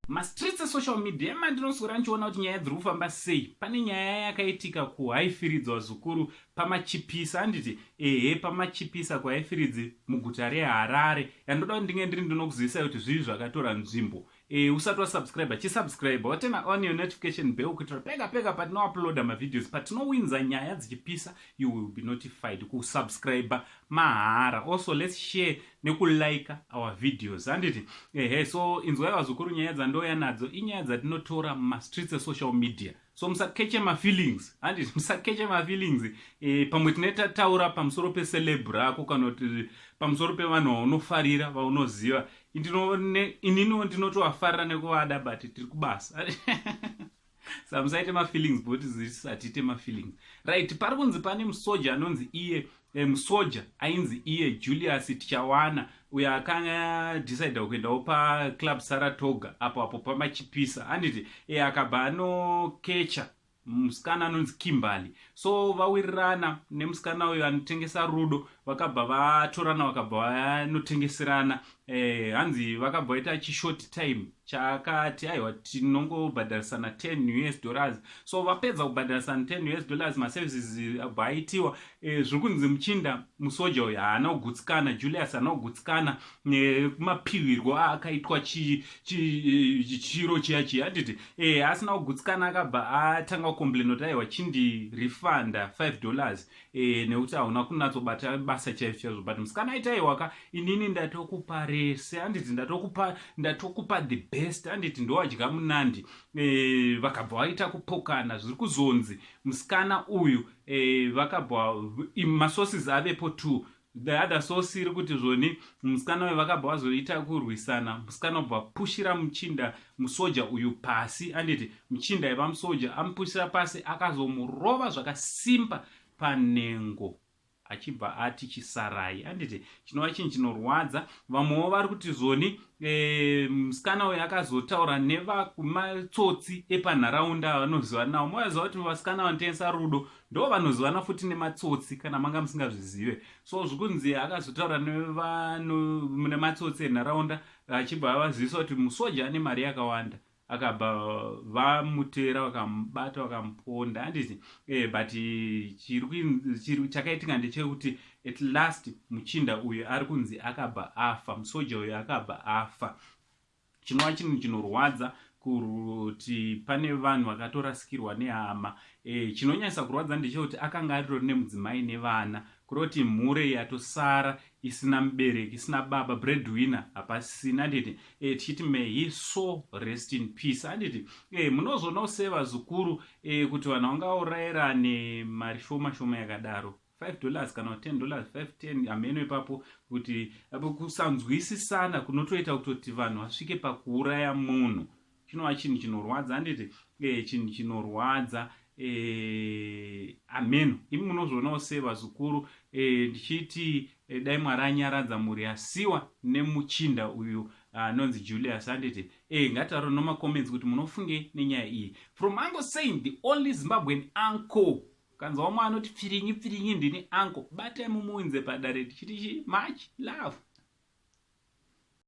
Mastreets esocial media emandinoswera ndichiona kuti nyaya dziri kufamba sei. Pane nyaya yakaitika kuHighfields, vazukuru, paMachipisa, handiti? Ehe, paMachipisa kuHighfields muguta reHarare, yandoda kuti ndinge ndiri ndinokuzivisai kuti zvii zvakatora nzvimbo. Usati wasubscribe, chisubscribe, waturn on your notification bell kuitira pega pega patinouploada mavideos, patinowinza nyaya dzichipisa, you will be notified. Kusubscribe mahara. Also, let's share nekulike our videos, handiti? Ehe, so inzwai vazukuru, nyaya dzandouya nadzo inyaya dzatinotora mumastreets esocial media, so musakeche mafeelings, handiti? Musakeche mafeelings. Pamwe tine tataura pamusoro peceleb rako kana kuti pamusoro pevanhu vaunofarira, vaunoziva. Ininiwo ndinotovafarira nekuvada, but tiri kubasa, sa musaite mafeelings, boti zisatiite mafeelings, right? Pari kunzi pane musoja anonzi iye musoja ainzi iye Julius Tichawana, uyo akanga decida kuendawo paClub Saratoga apo apo paMachipisa, handiti? Akabva anokecha musikana anonzi Kimberly. So vawirirana nemusikana uyo anotengesa rudo, vakabva vatorana, vakabva vanotengeserana. Hanzi vakabva vaita chishort time chaakati, "Aiwa, tinongobhadharisana 10 US dollars." So vapedza kubhadharisana 10 US dollars, maservices abva aitiwa. Zviri kunzi muchinda musoja uyu haana kugutsikana, Julius haana kugutsikana nemapiwirwo aakaitwa chiro chiya chiya, handiti? Asina kugutsikana, akabva atanga kucomplaina kuti, "Aiwa, chindirefunda 5 dollars nekuti hauna kunatsobata basa chaizvo chaizvo." But musikana aiti, "Aiwaka, inini ndatokupa rese, handiti? Ndatokupa the best, handiti? Ndowadya munandi." Vakabva vaita kupokana. Zviri kuzonzi musikana uyu vakabva, masources avepo two. The other source iri kuti zvoni musikana uyu vakabva vazoita kurwisana, musikana ubva pushira muchinda musoja uyu pasi, anditi? Muchinda aiva musoja amupushira pasi, akazomurova zvakasimba panhengo, achibva ati, "Chisarai," anditi? Chinova chinhu chinorwadza. Vamwewo vari kuti zvoni musikana uyu akazotaura nevamatsotsi epanharaunda vanoziva nawo. Moyaziva kuti vasikana vanotengesa rudo ndo vanozivana futi nematsotsi, kana manga musingazvizive. So zvikunzi akazotaura nematsotsi enharaunda, achibva avazivisa kuti musoja ane mari yakawanda. Akabva vamutera, vakamubata, vakamuponda, handiti? But chakaitika ndechekuti at last muchinda uyu ari kunzi akabva afa, musoja uyu akabva afa, chinova chinhu chinorwadza kuti pane vanhu vakatorasikirwa nehama. Chinonyanyisa kurwadza ndechekuti akanga aritori nemudzimai nevana, kuroti mhure yatosara isina mubereki, isina baba, breadwinner hapasina, handiti? Tichiti may he so rest in peace, handiti? Munozoonawo sevazukuru kuti vanhu vangaurayirane mari shoma shoma yakadaro, 5 dollars kana 10 dollars, 5, 10, hameno ipapo, kuti kusanzwisisana kunotoita kutoti vanhu vasvike pakuuraya munhu, chinova chinhu chinorwadza, handiti? Chinhu chinorwadza. Ameno imi munozvionawo sei, vazukuru? Ndichiti dai Mwari anyaradza mhuri yasiwa nemuchinda uyu anonzi Julius, handiti? Ngataura nomacomments kuti munofunge nenyaya iyi. From Uncle Saint, the only Zimbabwean uncle. Kanzwa vamwe anoti pfirinyi pfirinyi, ndini uncle, batai mumuunze padare. Tichiti much love.